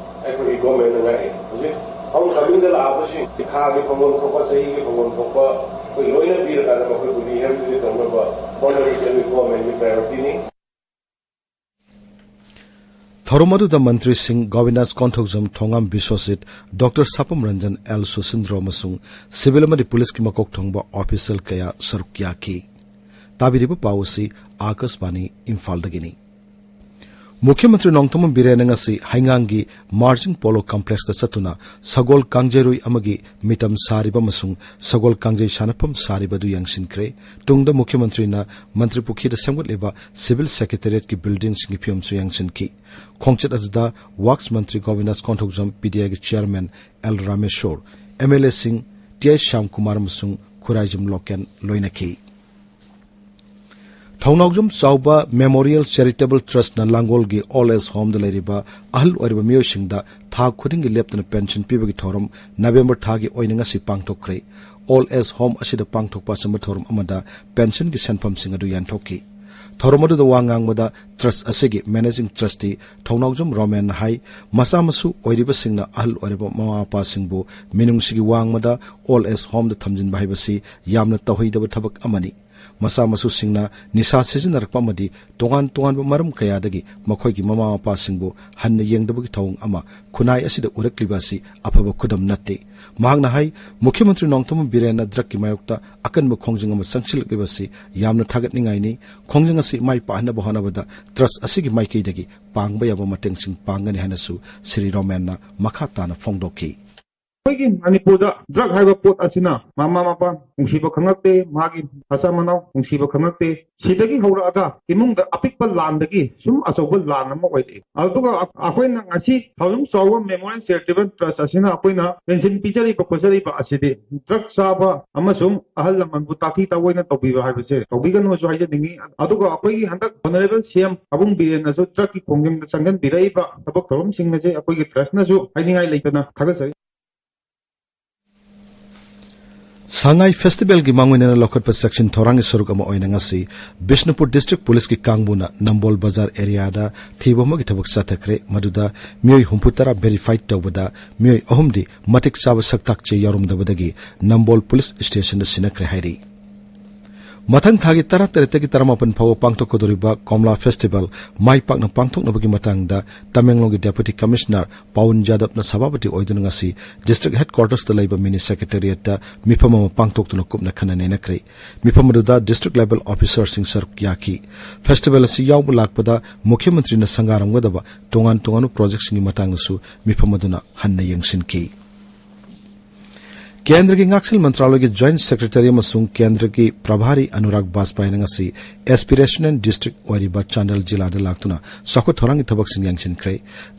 ꯑꯩꯈꯣꯏꯒꯤ ꯒꯣꯔꯃꯦꯟꯅ ꯉꯥꯛꯏ꯫ ꯍꯧꯖꯤꯛ ꯍꯣꯝ ꯀꯃꯤꯡꯗ ꯂꯥꯛꯑꯕꯁꯤꯡ ꯊꯥꯒꯤ ꯐꯪꯐꯝ ꯊꯣꯛꯄ, ꯆꯍꯤꯒꯤ ꯐꯪꯐꯝ ꯊꯣꯛꯄ ꯑꯩꯈꯣꯏ ꯂꯣꯏꯅ ꯄꯤꯔꯀꯥꯟꯗ ꯃꯈꯣꯏꯕꯨ rehabilitate ꯇꯧꯅꯕ ꯍꯣꯠꯅꯔꯤꯁꯤ ꯑꯩꯈꯣꯏ ꯒꯣꯔꯃꯦꯟꯒꯤ priority ꯅꯤ꯫ ꯊꯧꯔꯝ ꯑꯗꯨꯗ ꯃꯟꯇ꯭ꯔꯤꯁꯤꯡ ꯒꯣꯕꯤꯟꯗꯥꯁ ꯀꯣꯟꯊꯧꯖꯝ, ꯊꯣꯉꯥꯝ ꯕꯤꯁ꯭ꯋꯖꯤꯠ, ꯗꯣꯛꯇꯔ ꯁꯥꯄꯝ ꯔꯟꯖꯟ, ꯑꯦꯜ ꯁꯨꯁꯤꯟꯗ꯭ꯔꯣ ꯑꯃꯁꯨꯡ ꯁꯤꯚꯤꯜ ꯑꯃꯗꯤ ꯄꯨꯂꯤꯁꯀꯤ ꯃꯀꯣꯛ ꯊꯣꯡꯕ ꯑꯣꯐꯤꯁꯤꯌꯦꯜ ꯀꯌꯥ ꯁꯔꯨꯛ ꯌꯥꯈꯤ꯫ ꯇꯥꯕꯤꯔꯤꯕ ꯄꯥꯎ ꯑꯁꯤ ꯑꯥꯀꯥꯁꯕꯥꯅꯤ ꯏꯝꯐꯥꯜꯗꯒꯤꯅꯤ꯫ ꯃꯨꯈ꯭ꯌ ꯃꯟꯇ꯭ꯔꯤ ꯅꯣꯡꯊꯣꯝꯕꯝ ꯕꯤꯔꯦꯟꯅ ꯉꯁꯤ ꯍꯩꯉꯥꯡꯒꯤ ꯃꯥꯔꯖꯤꯡ ꯄꯣꯂꯣ ꯀꯝꯄ꯭ꯂꯦꯛꯁꯇ ꯆꯠꯇꯨꯅ ꯁꯒꯣꯜ ꯀꯥꯡꯖꯩꯔꯨꯏ ꯑꯃꯒꯤ ꯃꯤꯇꯝ ꯁꯥꯔꯤꯕ ꯑꯃꯁꯨꯡ ꯁꯒꯣꯜ ꯀꯥꯡꯖꯩ ꯁꯥꯟꯅꯐꯝ ꯁꯥꯔꯤꯕ ꯑꯗꯨ ꯌꯦꯡꯁꯤꯟꯈ꯭ꯔꯦ꯫ ꯇꯨꯡꯗ ꯃꯨꯈ꯭ꯌ ꯃꯟꯇ꯭ꯔꯤꯅ ꯃꯟꯇ꯭ꯔꯤ ꯄꯨꯈ꯭ꯔꯤꯗ ꯁꯦꯝꯒꯠꯂꯤꯕ ꯁꯤꯚꯤꯜ ꯁꯦꯀ꯭ꯔꯦꯇꯦꯔꯤꯌꯦꯠꯀꯤ ꯕꯤꯜꯗꯤꯡꯁꯤꯡꯒꯤ ꯐꯤꯕꯝꯁꯨ ꯌꯦꯡꯁꯤꯟꯈꯤ꯫ ꯈꯣꯡꯆꯠ ꯑꯗꯨꯗ ꯋꯥꯛꯁ ꯃꯟꯇ꯭ꯔꯤ ꯒꯣꯕꯤꯟꯗꯥꯁ ꯀꯣꯟꯊꯧꯖꯝ, ꯄꯤ ꯗꯤ ꯑꯥꯏꯒꯤ chairman L Rameshwor, M L ꯑꯦꯁꯤꯡ ꯇꯤ ꯑꯥꯏ ꯁ꯭ꯌꯥꯝꯀꯨꯃꯥꯔ ꯑꯃꯁꯨꯡ ꯈꯨꯔꯥꯏꯖꯝ ꯂꯣꯀꯦꯟ ꯂꯣꯏꯅꯈꯤ꯫ ꯊꯧꯅꯥꯎꯖꯝ ꯆꯥꯎꯕ ꯃꯦꯃꯣꯔꯤꯌꯦꯜ ꯆꯦꯔꯤꯇꯦꯕꯜ ꯇ꯭ꯔꯁꯅ ꯂꯥꯡꯒꯣꯜꯒꯤ ꯑꯣꯜ ꯑꯦꯖ ꯍꯣꯝꯗ ꯂꯩꯔꯤꯕ ꯑꯍꯜ ꯑꯣꯏꯔꯕ ꯃꯤꯑꯣꯏꯁꯤꯡꯗ ꯊꯥ ꯈꯨꯗꯤꯡꯒꯤ ꯂꯦꯞꯇꯅ ꯄꯦꯟꯁꯟ ꯄꯤꯕꯒꯤ ꯊꯧꯔꯝ ꯅꯕꯦꯝꯕꯔ ꯊꯥꯒꯤ ꯑꯣꯏꯅ ꯉꯁꯤ ꯄꯥꯡꯊꯣꯛꯈ꯭ꯔꯦ꯫ ꯑꯣꯜ ꯑꯦꯖ ꯍꯣꯝ ꯑꯁꯤꯗ ꯄꯥꯡꯊꯣꯛꯄ ꯑꯆꯝꯕ ꯊꯧꯔꯝ ꯑꯃꯗ ꯄꯦꯟꯁꯟꯒꯤ ꯁꯦꯟꯐꯝꯁꯤꯡ ꯑꯗꯨ ꯌꯦꯟꯊꯣꯛꯈꯤ꯫ ꯊꯧꯔꯝ ꯑꯗꯨꯗ ꯋꯥ ꯉꯥꯡꯕꯗ ꯇ꯭ꯔꯁ ꯑꯁꯤꯒꯤ ꯃꯦꯅꯦꯖꯤꯡ ꯇ꯭ꯔꯁꯇꯤ ꯊꯧꯅꯥꯎꯖꯝ ꯔꯣꯃꯦꯟꯅ ꯍꯥꯏ, ꯃꯆꯥ ꯃꯁꯨ ꯑꯣꯏꯔꯤꯕꯁꯤꯡꯅ ꯑꯍꯜ ꯑꯣꯏꯔꯕ ꯃꯃꯥ ꯃꯄꯥꯁꯤꯡꯕꯨ ꯃꯤꯅꯨꯡꯁꯤꯒꯤ ꯋꯥꯡꯃꯗ ꯑꯣꯜ ꯑꯦꯖ ꯍꯣꯝꯗ ꯊꯝꯖꯤꯟꯕ ꯍꯥꯏꯕꯁꯤ ꯌꯥꯝꯅ ꯇꯧꯍꯩꯗꯕ ꯊꯕꯛ ꯑꯃꯅꯤ꯫ ꯃꯆꯥ ꯃꯁꯨꯁꯤꯡꯅ ꯅꯤꯁꯥ ꯁꯤꯖꯤꯟꯅꯔꯛꯄ ꯑꯃꯗꯤ ꯇꯣꯉꯥꯟ ꯇꯣꯉꯥꯟꯕ ꯃꯔꯝ ꯀꯌꯥꯗꯒꯤ ꯃꯈꯣꯏꯒꯤ ꯃꯃꯥ ꯃꯄꯥꯁꯤꯡꯕꯨ ꯍꯟꯅ ꯌꯦꯡꯗꯕꯒꯤ ꯊꯧꯑꯣꯡ ꯑꯃ ꯈꯨꯟꯅꯥꯏ ꯑꯁꯤꯗ ꯎꯔꯛꯂꯤꯕ ꯑꯁꯤ ꯑꯐꯕ ꯈꯨꯗꯝ ꯅꯠꯇꯦ꯫ ꯃꯍꯥꯛꯅ ꯍꯥꯏ, ꯃꯨꯈ꯭ꯌ ꯃꯟꯇ꯭ꯔꯤ ꯅꯣꯡꯊꯣꯝꯕꯝ ꯕꯤꯔꯦꯟꯅ ꯗ꯭ꯔꯒꯀꯤ ꯃꯥꯌꯣꯛꯇ ꯑꯀꯟꯕ ꯈꯣꯡꯖꯪ ꯑꯃ ꯆꯪꯁꯤꯜꯂꯛꯂꯤꯕ ꯑꯁꯤ ꯌꯥꯝꯅ ꯊꯥꯒꯠꯅꯤꯡꯉꯥꯏꯅꯤ꯫ ꯈꯣꯡꯖꯪ ꯑꯁꯤ ꯃꯥꯏ ꯄꯥꯛꯍꯟꯅꯕ ꯍꯣꯠꯅꯕꯗ ꯇ꯭ꯔꯁ ꯑꯁꯤꯒꯤ ꯃꯥꯏꯀꯩꯗꯒꯤ ꯄꯥꯡꯕ ꯌꯥꯕ ꯃꯇꯦꯡꯁꯤꯡ ꯄꯥꯡꯒꯅꯤ ꯍꯥꯏꯅꯁꯨ ꯁ꯭ꯔꯤ ꯔꯣꯃꯦꯟꯅ ꯃꯈꯥ ꯇꯥꯅ ꯐꯣꯡꯗꯣꯛꯈꯤ꯫ ꯑꯩꯈꯣꯏꯒꯤ ꯃꯅꯤꯄꯨꯔꯗ ꯗ꯭ꯔꯒ ꯍꯥꯏꯕ ꯄꯣꯠ ꯑꯁꯤꯅ ꯃꯃꯥ ꯃꯄꯥ ꯅꯨꯡꯁꯤꯕ ꯈꯪꯉꯛꯇꯦ, ꯃꯥꯒꯤ ꯃꯆꯥ ꯃꯅꯥꯎ ꯅꯨꯡꯁꯤꯕ ꯈꯪꯉꯛꯇꯦ꯫ ꯁꯤꯗꯒꯤ ꯍꯧꯔꯛꯑꯒ ꯏꯃꯨꯡꯗ ꯑꯄꯤꯛꯄ ꯂꯥꯟꯗꯒꯤ ꯁꯨꯝ ꯑꯆꯧꯕ ꯂꯥꯟ ꯑꯃ ꯑꯣꯏꯔꯛꯏ꯫ ꯑꯗꯨꯒ ꯑꯩꯈꯣꯏꯅ ꯉꯁꯤ ꯊꯧꯔꯝ ꯆꯥꯎꯕ ꯃꯦꯃꯣꯔꯤꯌꯦꯜ ꯆꯦꯔꯤꯇꯦꯕꯜ ꯇ꯭ꯔꯁ ꯑꯁꯤꯅ ꯑꯩꯈꯣꯏꯅ ꯄꯦꯟꯁꯤꯟ ꯄꯤꯖꯔꯤꯕ ꯈꯣꯠꯆꯔꯤꯕ ꯑꯁꯤꯗꯤ ꯗ꯭ꯔꯒ ꯆꯥꯕ ꯑꯃꯁꯨꯡ ꯑꯍꯜ ꯂꯃꯟꯕꯨ ꯇꯥꯊꯤ ꯇꯥꯑꯣꯏꯅ ꯇꯧꯕꯤꯕ ꯍꯥꯏꯕꯁꯦ ꯇꯧꯕꯤꯒꯅꯨꯁꯨ ꯍꯥꯏꯖꯅꯤꯡꯉꯤ꯫ ꯑꯗꯨꯒ ꯑꯩꯈꯣꯏꯒꯤ ꯍꯟꯗꯛ ꯑꯣꯅꯔꯦꯕꯜ ꯁꯤ ꯑꯦꯝ ꯄꯥꯕꯨꯡ ꯕꯤꯔꯦꯟꯅꯁꯨ ꯗ꯭ꯔꯒꯀꯤ ꯈꯣꯡꯖꯪꯗ ꯆꯪꯁꯤꯟꯕꯤꯔꯛꯏꯕ ꯊꯕꯛ ꯊꯧꯔꯝꯁꯤꯡ ꯑꯁꯦ ꯑꯩꯈꯣꯏꯒꯤ ꯇ꯭ꯔꯁꯅꯁꯨ ꯍꯥꯏꯅꯤꯡꯉꯥꯏ ꯂꯩꯇꯅ ꯊꯥꯒꯠꯆꯔꯤ꯫ ꯁꯉꯥꯏ ꯐꯦꯁꯇꯤꯚꯦꯜꯒꯤ ꯃꯥꯡꯑꯣꯏꯅꯅ ꯂꯧꯈꯠꯄ ꯆꯦꯛꯁꯤꯟ ꯊꯧꯔꯥꯡꯒꯤ ꯁꯔꯨꯛ ꯑꯃ ꯑꯣꯏꯅ ꯉꯁꯤ ꯕꯤꯁꯅꯨꯄꯨꯔ ꯗꯤꯁꯇ꯭ꯔꯤꯛ ꯄꯨꯂꯤꯁꯀꯤ ꯀꯥꯡꯕꯨꯅ ꯅꯝꯕꯣꯜ ꯕꯖꯥꯔ ꯑꯦꯔꯤꯌꯥꯗ ꯊꯤꯕ ꯑꯃꯒꯤ ꯊꯕꯛ ꯆꯠꯊꯈ꯭ꯔꯦ꯫ ꯃꯗꯨꯗ ꯃꯤꯑꯣꯏ ꯍꯨꯝꯐꯨꯇꯔꯥ ꯚꯦꯔꯤꯐꯥꯏ ꯇꯧꯕꯗ ꯃꯤꯑꯣꯏ ꯑꯍꯨꯝꯗꯤ ꯃꯇꯤꯛ ꯆꯥꯕ ꯁꯛꯇꯥꯛ ꯆꯦ ꯌꯥꯎꯔꯝꯗꯕꯗꯒꯤ ꯅꯝꯕꯣꯜ ꯄꯨꯂꯤꯁ ꯁ꯭ꯇꯦꯁꯟꯗ ꯁꯤꯟꯅꯈ꯭ꯔꯦ ꯍꯥꯏꯔꯤ꯫ ꯃꯊꯪ ꯊꯥꯒꯤ ꯇꯔꯥꯇꯔꯦꯠꯇꯒꯤ ꯇꯔꯥꯃꯥꯄꯟ ꯐꯥꯎꯕ ꯄꯥꯡꯊꯣꯛꯀꯗꯧꯔꯤꯕ ꯀꯣꯝꯂꯥ ꯐꯦꯁꯇꯤꯚꯦꯜ ꯃꯥꯏ ꯄꯥꯛꯅ ꯄꯥꯡꯊꯣꯛꯅꯕꯒꯤ ꯃꯇꯥꯡꯗ ꯇꯃꯦꯡꯂꯣꯡꯒꯤ ꯗꯦꯄꯨꯇꯤ ꯀꯃꯤꯁꯅꯔ ꯄꯥꯋꯟ ꯌꯥꯗꯕꯅ ꯁꯚꯥꯄꯇꯤ ꯑꯣꯏꯗꯨꯅ ꯉꯁꯤ ꯗꯤꯁꯇ꯭ꯔꯤꯛ ꯍꯦꯗꯀ꯭ꯋꯥꯇꯔꯁꯇ ꯂꯩꯕ ꯃꯤꯅꯤ ꯁꯦꯀ꯭ꯔꯦꯇꯦꯔꯤꯌꯦꯠꯇ ꯃꯤꯐꯝ ꯑꯃ ꯄꯥꯡꯊꯣꯛꯇꯨꯅ ꯀꯨꯞꯅ ꯈꯟꯅ ꯅꯩꯅꯈ꯭ꯔꯦ꯫ ꯃꯤꯐꯝ ꯑꯗꯨꯗ ꯗꯤꯁꯇ꯭ꯔꯤꯛ ꯂꯦꯚꯦꯜ ꯑꯣꯐꯤꯁꯔꯁꯤꯡ ꯁꯔꯨꯛ ꯌꯥꯈꯤ꯫ ꯐꯦꯁꯇꯤꯚꯦꯜ ꯑꯁꯤ ꯌꯥꯎꯕ ꯂꯥꯛꯄꯗ ꯃꯨꯈ꯭ꯌ ꯃꯟꯇ꯭ꯔꯤꯅ ꯁꯪꯒꯥꯔꯝꯒꯗꯕ ꯇꯣꯉꯥꯟ ꯇꯣꯉꯥꯟꯕ ꯄ꯭ꯔꯣꯖꯦꯛꯁꯤꯡꯒꯤ ꯃꯇꯥꯡꯗꯁꯨ ꯃꯤꯐꯝ ꯑꯗꯨꯅ ꯍꯟꯅ ꯌꯦꯡꯁꯤꯟꯈꯤ꯫ ꯀꯦꯟꯗ꯭ꯔꯒꯤ ꯉꯥꯛꯁꯦꯜ ꯃꯟꯇ꯭ꯔꯥꯂꯣꯏꯒꯤ ꯖꯣꯏꯟꯠ ꯁꯦꯀ꯭ꯔꯦꯇꯔꯤ ꯑꯃꯁꯨꯡ ꯀꯦꯟꯗ꯭ꯔꯒꯤ ꯄ꯭ꯔꯚꯥꯔꯤ ꯑꯅꯨꯔꯥꯒ ꯕꯥꯖꯄꯥꯏꯅ ꯉꯁꯤ ꯑꯦꯁꯄꯤꯔꯦꯁꯅꯦꯜ ꯗꯤꯁꯇ꯭ꯔꯤꯛ ꯑꯣꯏꯔꯤꯕ ꯆꯥꯟꯗꯦꯜ ꯖꯤꯂꯥꯗ ꯂꯥꯛꯇꯨꯅ ꯆꯥꯎꯈꯠ ꯊꯧꯔꯥꯡꯒꯤ ꯊꯕꯛꯁꯤꯡ ꯌꯦꯡꯁꯤꯟꯈ꯭ꯔꯦ꯫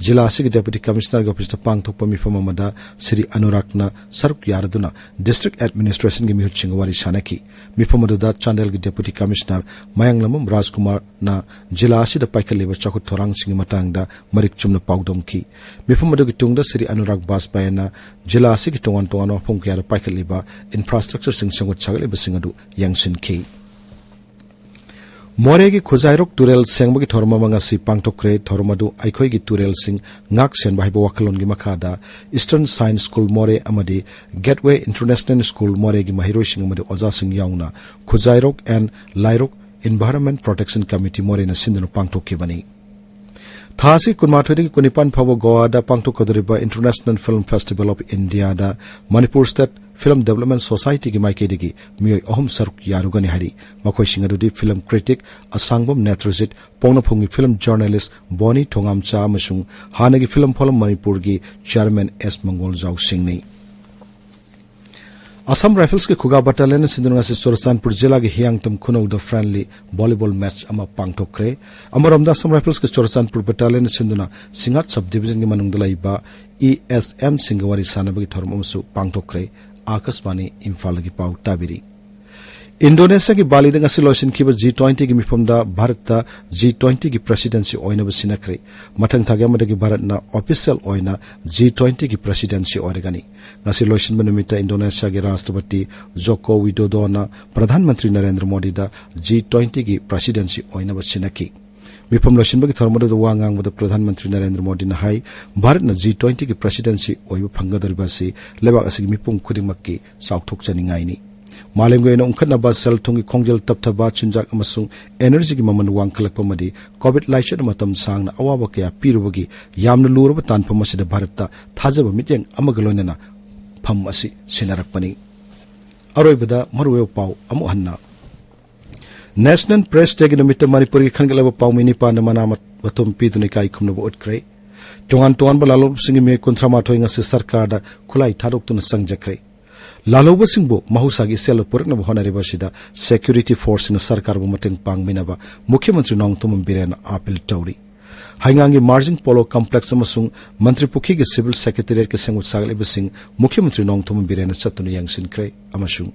ꯖꯤꯂꯥ ꯑꯁꯤꯒꯤ ꯗꯦꯄꯨꯇꯤ ꯀꯃꯤꯁꯅꯔꯒꯤ ꯑꯣꯐꯤꯁꯇ ꯄꯥꯡꯊꯣꯛꯄ ꯃꯤꯐꯝ ꯑꯃꯗ ꯁ꯭ꯔꯤ ꯑꯅꯨꯔꯥꯒꯅ ꯁꯔꯨꯛ ꯌꯥꯔꯗꯨꯅ ꯗꯤꯁꯇ꯭ꯔꯤꯛ ꯑꯦꯗꯃꯤꯅꯤꯁꯇ꯭ꯔꯦꯁꯟꯒꯤ ꯃꯤꯍꯨꯠꯁꯤꯡꯒ ꯋꯥꯔꯤ ꯁꯥꯅꯈꯤ꯫ ꯃꯤꯐꯝ ꯑꯗꯨꯗ ꯆꯥꯟꯗꯦꯜꯒꯤ ꯗꯦꯄꯨꯇꯤ ꯀꯃꯤꯁꯅꯔ ꯃꯌꯥꯡꯂꯝꯕꯝ ꯔꯥꯖꯀꯨꯃꯥꯔꯅ ꯖꯤꯂꯥ ꯑꯁꯤꯗ ꯄꯥꯏꯈꯠꯂꯤꯕ ꯆꯥꯎꯈꯠ ꯊꯧꯔꯥꯡꯁꯤꯡꯒꯤ ꯃꯇꯥꯡꯗ ꯃꯔꯤꯛ ꯆꯨꯝꯅ ꯄꯥꯎꯗꯝꯈꯤ꯫ ꯃꯤꯐꯝ ꯑꯗꯨꯒꯤ ꯇꯨꯡꯗ ꯁ꯭ꯔꯤ ꯑꯅꯨꯔꯥꯒ ꯕꯥꯖꯄꯥꯏꯅ ꯖꯤꯂꯥ ꯑꯁꯤꯒꯤ ꯇꯣꯉꯥꯟ ꯇꯣꯉꯥꯟꯕ ꯃꯐꯝ ꯀꯌꯥꯗ ꯄꯥꯏꯈꯠꯂꯤꯕ ꯏꯟꯐ꯭ꯔꯥꯁ꯭ꯇ꯭ꯔꯛꯆꯔꯁꯤꯡ ꯁꯦꯝꯒꯠ ꯁꯥꯒꯠꯂꯤꯕꯁꯤꯡ ꯑꯗꯨ ꯌꯦꯡꯁꯤꯟꯈꯤ꯫ ꯃꯣꯔꯦꯒꯤ ꯈꯨꯖꯥꯏꯔꯣꯛ ꯇꯨꯔꯦꯜ ꯁꯦꯡꯕꯒꯤ ꯊꯧꯔꯝ ꯑꯃ ꯉꯁꯤ ꯄꯥꯡꯊꯣꯛꯈ꯭ꯔꯦ꯫ ꯊꯧꯔꯝ ꯑꯗꯨ "ꯑꯩꯈꯣꯏꯒꯤ ꯇꯨꯔꯦꯜꯁꯤꯡ ꯉꯥꯛ ꯁꯦꯟꯕ" ꯍꯥꯏꯕ ꯋꯥꯈꯜꯂꯣꯟꯒꯤ ꯃꯈꯥꯗ ꯏꯁꯇꯔꯟ ꯁꯥꯏꯟꯁ ꯁ꯭ꯀꯨꯜ ꯃꯣꯔꯦ ꯑꯃꯗꯤ ꯒꯦꯠꯋꯦ ꯏꯟꯇꯔꯅꯦꯁꯅꯦꯜ ꯁ꯭ꯀꯨꯜ ꯃꯣꯔꯦꯒꯤ ꯃꯍꯩꯔꯣꯏꯁꯤꯡ ꯑꯃꯗꯤ ꯑꯣꯖꯥꯁꯤꯡ ꯌꯥꯎꯅ ꯈꯨꯖꯥꯏꯔꯣꯛ ꯑꯦꯟ ꯂꯥꯏꯔꯣꯛ ꯏꯟꯚꯥꯏꯔꯟꯃꯦꯟꯠ ꯄ꯭ꯔꯣꯇꯦꯛꯁꯟ ꯀꯃꯤꯇꯤ ꯃꯣꯔꯦꯅ ꯁꯤꯟꯗꯨꯅ ꯄꯥꯡꯊꯣꯛꯈꯤꯕꯅꯤ꯫ ꯊꯥ ꯑꯁꯤ ꯀꯨꯟꯃꯥꯊꯣꯏꯗꯒꯤ ꯀꯨꯟꯅꯤꯄꯥꯟ ꯐꯥꯎꯕ ꯒꯣꯋꯥꯗ ꯄꯥꯡꯊꯣꯛꯀꯗꯧꯔꯤꯕ ꯏꯟꯇꯔꯅꯦꯁꯅꯦꯜ ꯐꯤꯜꯝ ꯐꯦꯁꯇꯤꯚꯦꯜ ꯑꯣꯐ ꯏꯟꯗꯤꯌꯥꯗ ꯃꯅꯤꯄꯨꯔ ꯁ꯭ꯇꯦꯠ ꯐꯤꯜꯝ ꯗꯦꯕꯂꯞꯃꯦꯟꯠ ꯁꯣꯁꯥꯏꯇꯤꯒꯤ ꯃꯥꯏꯀꯩꯗꯒꯤ ꯃꯤꯑꯣꯏ ꯑꯍꯨꯝ ꯁꯔꯨꯛ ꯌꯥꯔꯨꯒꯅꯤ ꯍꯥꯏꯔꯤ꯫ ꯃꯈꯣꯏꯁꯤꯡ ꯑꯗꯨꯗꯤ ꯐꯤꯜꯝ ꯀ꯭ꯔꯤꯇꯤꯛ ꯑꯁꯥꯡꯕꯝ ꯅꯦꯇ꯭ꯔꯖꯤꯠ, ꯄꯣꯛꯅꯐꯝꯒꯤ ꯐꯤꯜꯝ ꯖꯔꯅꯦꯂꯤꯁ꯭ꯠ ꯕꯣꯅꯤ ꯊꯣꯉꯥꯝꯆꯥ ꯑꯃꯁꯨꯡ ꯍꯥꯟꯅꯒꯤ ꯐꯤꯜꯝ ꯐꯣꯔꯝ ꯃꯅꯤꯄꯨꯔꯒꯤ ꯆꯤꯌꯥꯔꯃꯦꯟ ꯑꯦꯁ ꯃꯪꯒꯣꯜꯖꯥꯎ ꯁꯤꯡꯅꯤ꯫ ꯑꯁꯥꯝ ꯔꯥꯏꯐꯜꯁꯀꯤ ꯈꯨꯒꯥ ꯕꯠꯇꯥꯂꯤꯌꯟꯅ ꯁꯤꯟꯗꯨꯅ ꯉꯁꯤ ꯆꯨꯔꯆꯥꯟꯄꯨꯔ ꯖꯤꯂꯥꯒꯤ ꯍꯤꯌꯥꯡꯇꯝ ꯈꯨꯅꯧꯗ ꯐ꯭ꯔꯦꯟꯗꯂꯤ ꯚꯣꯂꯤꯕꯣꯜ ꯃꯦꯆ ꯑꯃ ꯄꯥꯡꯊꯣꯛꯈ꯭ꯔꯦ꯫ ꯑꯃꯔꯣꯝꯗ ꯑꯁꯥꯝ ꯔꯥꯏꯐꯜꯁꯀꯤ ꯆꯨꯔꯆꯥꯟꯄꯨꯔ ꯕꯠꯇꯥꯂꯤꯌꯟꯅ ꯁꯤꯟꯗꯨꯅ ꯁꯤꯡꯍꯥꯠ ꯁꯕ ꯗꯤꯚꯤꯖꯟꯒꯤ ꯃꯅꯨꯡꯗ ꯂꯩꯕ ꯏ ꯑꯦꯁ ꯑꯦꯝꯁꯤꯡꯒ ꯋꯥꯔꯤ ꯁꯥꯟꯅꯕꯒꯤ ꯊꯧꯔꯝ ꯑꯃꯁꯨ ꯄꯥꯡꯊꯣꯛꯈ꯭ꯔꯦ꯫ ꯑꯥꯀꯥꯁꯕꯥꯅꯤ ꯏꯝꯐꯥꯜꯗꯒꯤ ꯄꯥꯎ ꯇꯥꯕꯤꯔꯤ꯫ ꯏꯟꯗꯣꯅꯦꯁꯤꯌꯥꯒꯤ ꯕꯥꯂꯤꯗ ꯉꯁꯤ ꯂꯣꯏꯁꯤꯟꯈꯤꯕ ꯖꯤ ꯇ꯭ꯋꯦꯟꯇꯤꯒꯤ ꯃꯤꯐꯝꯗ ꯚꯥꯔꯠꯇ ꯖꯤ ꯇ꯭ꯋꯦꯟꯇꯤꯒꯤ ꯄ꯭ꯔꯦꯁꯤꯗꯦꯟꯁꯤ ꯑꯣꯏꯅꯕ ꯁꯤꯟꯅꯈ꯭ꯔꯦ꯫ ꯃꯊꯪ ꯊꯥꯒꯤ ꯑꯃꯗꯒꯤ ꯚꯥꯔꯠꯅ ꯑꯣꯐꯤꯁꯤꯌꯦꯜ ꯑꯣꯏꯅ ꯖꯤ ꯇ꯭ꯋꯦꯟꯇꯤꯒꯤ ꯄ꯭ꯔꯦꯁꯤꯗꯦꯟꯁꯤ ꯑꯣꯏꯔꯒꯅꯤ꯫ ꯉꯁꯤ ꯂꯣꯏꯁꯤꯟꯕ ꯅꯨꯃꯤꯠꯇ ꯏꯟꯗꯣꯅꯦꯁꯤꯌꯥꯒꯤ ꯔꯥꯁꯇ꯭ꯔꯄꯇꯤ ꯖꯣꯀꯣ ꯋꯤꯗꯣꯗꯣꯅ ꯄ꯭ꯔꯙꯥꯟ ꯃꯟꯇ꯭ꯔꯤ ꯅꯔꯦꯟꯗ꯭ꯔ ꯃꯣꯗꯤꯗ ꯖꯤ ꯇ꯭ꯋꯦꯟꯇꯤꯒꯤ ꯄ꯭ꯔꯦꯁꯤꯗꯦꯟꯁꯤ ꯑꯣꯏꯅꯕ ꯁꯤꯟꯅꯈꯤ꯫ ꯃꯤꯐꯝ ꯂꯣꯏꯁꯤꯟꯕꯒꯤ ꯊꯧꯔꯝ ꯑꯗꯨꯗ ꯋꯥ ꯉꯥꯡꯕꯗ ꯄ꯭ꯔꯙꯥꯟ ꯃꯟꯇ꯭ꯔꯤ ꯅꯔꯦꯟꯗ꯭ꯔ ꯃꯣꯗꯤꯅ ꯍꯥꯏ, ꯚꯥꯔꯠꯅ ꯖꯤ ꯇ꯭ꯋꯦꯟꯇꯤꯒꯤ ꯄ꯭ꯔꯦꯁꯤꯗꯦꯟꯁꯤ ꯑꯣꯏꯕ ꯐꯪꯒꯗꯧꯔꯤꯕ ꯑꯁꯤ ꯂꯩꯕꯥꯛ ꯑꯁꯤꯒꯤ ꯃꯤꯄꯨꯝ ꯈꯨꯗꯤꯡꯃꯛꯀꯤ ꯆꯥꯎꯊꯣꯛꯆꯅꯤꯡꯉꯥꯏꯅꯤ꯫ ꯃꯥꯂꯦꯝꯒꯤ ꯑꯣꯏꯅ ꯎꯪꯈꯠꯅꯕ, ꯁꯦꯜ ꯊꯨꯝꯒꯤ ꯈꯣꯡꯖꯦꯜ ꯇꯞꯊꯕ, ꯆꯤꯟꯖꯥꯛ ꯑꯃꯁꯨꯡ ꯑꯦꯅꯔꯖꯤꯒꯤ ꯃꯃꯜ ꯋꯥꯡꯈꯠꯂꯛꯄ ꯑꯃꯗꯤ ꯀꯣꯚꯤꯗ ꯂꯥꯏꯆꯠꯅ ꯃꯇꯝ ꯁꯥꯡꯅ ꯑꯋꯥꯕ ꯀꯌꯥ ꯄꯤꯔꯨꯕꯒꯤ ꯌꯥꯝꯅ ꯂꯨꯔꯕ ꯇꯥꯟꯐꯝ ꯑꯁꯤꯗ ꯚꯥꯔꯠꯇ ꯊꯥꯖꯕ ꯃꯤꯠꯌꯦꯡ ꯑꯃꯒ ꯂꯣꯏꯅꯅ ꯐꯝ ꯑꯁꯤ ꯁꯤꯟꯅꯔꯛꯄꯅꯤ꯫ ꯑꯔꯣꯏꯕꯗ ꯃꯔꯨꯑꯣꯏꯕ ꯄꯥꯎ ꯑꯃꯨꯛ ꯍꯟꯅ꯫ ꯅꯦꯁꯅꯦꯜ ꯄ꯭ꯔꯦꯁ ꯗꯦꯒꯤ ꯅꯨꯃꯤꯠꯇ ꯃꯅꯤꯄꯨꯔꯒꯤ ꯈꯟꯒꯠꯂꯕ ꯄꯥꯎꯃꯤ ꯅꯤꯄꯥꯟꯗ ꯃꯅꯥ ꯃꯊꯨꯝ ꯄꯤꯗꯨꯅ ꯏꯀꯥꯏ ꯈꯨꯝꯅꯕ ꯎꯠꯈ꯭ꯔꯦ꯫ ꯇꯣꯉꯥꯟ ꯇꯣꯉꯥꯟꯕ ꯂꯥꯂꯣꯟꯕꯁꯤꯡꯒꯤ ꯃꯤꯑꯣꯏ ꯀꯨꯟꯊ꯭ꯔꯥ ꯃꯥꯊꯣꯏ ꯉꯁꯤ ꯁꯔꯀꯥꯔꯗ ꯈꯨꯠꯂꯥꯏ ꯊꯥꯗꯣꯛꯇꯨꯅ ꯆꯪꯖꯈ꯭ꯔꯦ꯫ ꯂꯥꯜꯍꯧꯕꯁꯤꯡꯕꯨ ꯃꯍꯧꯁꯥꯒꯤ ꯏꯆꯦꯜꯗ ꯄꯨꯔꯛꯅꯕ ꯍꯣꯠꯅꯔꯤꯕ ꯑꯁꯤꯗ security forceꯁꯤꯡꯅ ꯁꯔꯀꯥꯔꯕꯨ ꯃꯇꯦꯡ ꯄꯥꯡꯕꯤꯅꯕ ꯃꯨꯈ꯭ꯌ ꯃꯟꯇ꯭ꯔꯤ ꯅꯣꯡꯊꯣꯝꯕꯝ ꯕꯤꯔꯦꯟꯅ appeal ꯇꯧꯔꯤ꯫ ꯍꯩꯉꯥꯡꯒꯤ ꯃꯥꯔꯖꯤꯡ ꯄꯣꯂꯣ ꯀꯝꯄ꯭ꯂꯦꯛꯁ ꯑꯃꯁꯨꯡ ꯃꯟꯇ꯭ꯔꯤ ꯄꯨꯈ꯭ꯔꯤꯒꯤ ꯁꯤꯚꯤꯜ ꯁꯦꯀ꯭ꯔꯦꯇꯦꯔꯤꯌꯦꯠꯀꯤ ꯁꯦꯝꯒꯠ ꯁꯥꯒꯠꯂꯤꯕꯁꯤꯡ ꯃꯨꯈ꯭ꯌ ꯃꯟꯇ꯭ꯔꯤ ꯅꯣꯡꯊꯣꯝꯕꯝ ꯕꯤꯔꯦꯟꯅ ꯆꯠꯇꯨꯅ ꯌꯦꯡꯁꯤꯟꯈ꯭ꯔꯦ ꯑꯃꯁꯨꯡ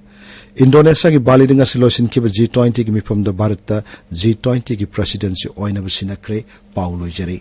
ꯏꯟꯗꯣꯅꯦꯁꯤꯌꯥꯒꯤ ꯕꯥꯂꯤꯗ ꯉꯁꯤ ꯂꯣꯏꯁꯤꯟꯈꯤꯕ ꯖꯤ ꯇ꯭ꯋꯦꯟꯇꯤꯒꯤ ꯃꯤꯐꯝꯗ ꯚꯥꯔꯠꯇ ꯖꯤ ꯇ꯭ꯋꯦꯟꯇꯤꯒꯤ ꯄ꯭ꯔꯦꯁꯤꯗꯦꯟꯁꯤ ꯑꯣꯏꯅꯕ ꯁꯤꯟꯅꯈ꯭ꯔꯦ꯫ ꯄꯥꯎ ꯂꯣꯏꯖꯔꯦ꯫